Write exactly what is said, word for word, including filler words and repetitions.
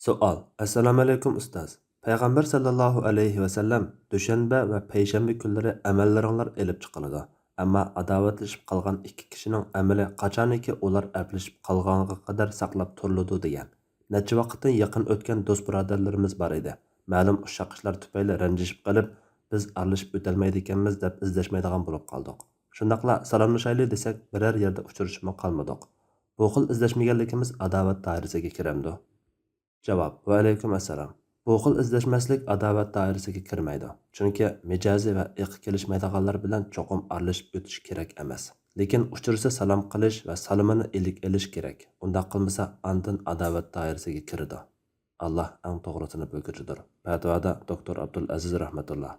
سوئال. ئەسسالامۇئەلەيكۇم ئۇستاز. پەيغەمبەر سەللەللاھۇ ئەلەيھى ۋەسەللەم دۈشەنبە ۋە پەيشەنبە كۈنلىرى ئەمەللىرىڭلار ئېلىپ چىقىلىدۇ. ئەمما ئاداۋەتلىشىپ قالغان ئىككى كىشىنىڭ ئەمىلى قاچانكى ئۇلار ئەپلىشىپ قالغانغا قەدەر ساقلاپ تۇرۇلىدۇ دېگەن. نەچچە ۋاقىتتىن يېقىن ئۆتكەن دوست بۇرادەرلىرىمىز بار ئىدى. مەلۇم ئۇششاق ئىشلار تۈپەيلى رەنجىشىپ قېلىپ، بىز ئارىلىشىپ ئۆتەلمەيدىكەنمىز دەپ ئىزدەشمەيدىغان بولۇپ قالدۇق. شۇنداقلا سالاملىشايلى دېسەك، بىرەر يەردە ئۇچرىشىپمۇ قالمىدۇق. بۇ خىل ئىزدەشمىگەنلىكىمىز ئاداۋەت دائىرىسىگە كىرەمدۇ؟ جاۋاب. ۋەئەلەيكۇم ئەسسالام. بۇ خىل ئىزدەشمەسلىك ئاداۋەت دائىرىسىگە كىرمەيدۇ. چۈنكى مىجەزى ۋە ئېقى كېلىشمەيدىغانلار بىلەن چوقۇم ئارىلىشىپ ئۆتۈش كېرەك ئەمەس. لېكىن ئۇچرىسا سالام قىلىش ۋە سالىمىنى ئىلىك ئېلىش كېرەك. ئۇنداق قىلمىسا، ئاندىن ئاداۋەت دائىرىسىگە كىرىدۇ. ئاللا ئەڭ توغرىسىنى بىلگۈچىدۇر. پەتىۋادا دوكتور ئابدۇلئەزىز رەھمەتۇللا.